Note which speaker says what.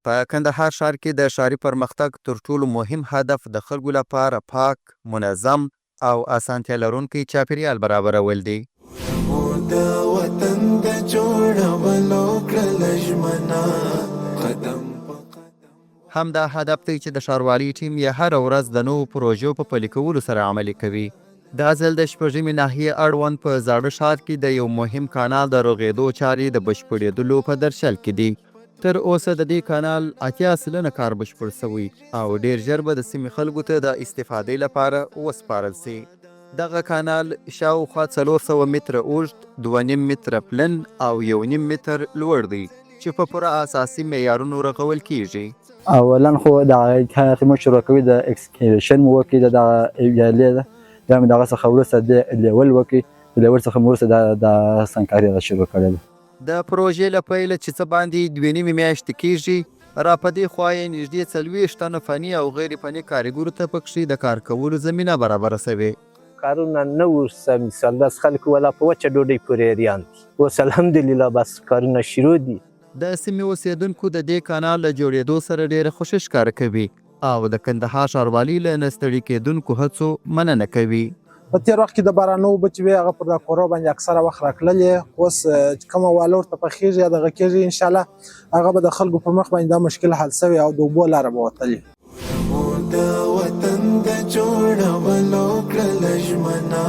Speaker 1: په کندهار ښار کې د ښاري پرمختګ تر ټولو مهم هدف د خلکو لپاره پاک، منظم او اسانتیا لرونکی چاپېریال برابرول دي.
Speaker 2: مو د وطن د جوړولو کړله ژمنه قدم په قدم.
Speaker 1: همدا هدف دی چې د ښاروالۍ ټیم یې هره ورځ د نوو پروژو په پلي کولو سره عملي کوي. دا ځل د شپږمې ناحیې اړوند په زاړه ښار کې د یو مهم کانال د رغېدو چارې د بشپړېدلو په درشل کې دي. تر اوسه د دې کانال 80% کار بشپړ شوی او ډېر ژر به د سیمې خلکو ته د استفادې لپاره وسپارل شي. دغه کانال شاوخوا 400 متره اوږد، 2.5 متره پلن او 1.5 متر لوړ دی چې په پوره اساسي معیارونو رغول کېږي.
Speaker 3: اولا خو د هغه مو شروع کوي، د excavation مو وکړي، د دغه ویالې ده، بیا مو د هغه څخه وروسته د level وکړي، د level څخه مو وروسته د سنګکاري را شروع کړې ده.
Speaker 1: د پروژې له پیله چې څه باندې 2.5 میاشتې کېږي، را په دې خوا یې نږدې 40 تنه فني او غیر فني کاریګرو ته پکښې د کار کولو زمینه برابره شوې.
Speaker 4: کارونه نه وو څه، مثال بس خلک ولا په وچه ډوډۍ پورې اریان دي، اوس الحمدلله بس کارونه شروع دي.
Speaker 1: د سیمې اوسېدونکو د دې کانال له جوړېدو سره ډېره خوښي ښکاره کوي او د کندهار ښاروالۍ له نه ستړي کېدونکو هڅو مننه کوي.
Speaker 5: په تېر وخت کې د بارانو اوبه چې وې، هغه پر دا کورو باندې اکثره وخت راکللې. اوس چې کومه واله ورته پخېږي یا دغه کېږي، انشاءالله هغه به د خلکو پر مخ باندې دا مشکل حل شوی او د اوبو لاره به وتلې.
Speaker 2: مو د وطن د جوړولو کړله ژمنه.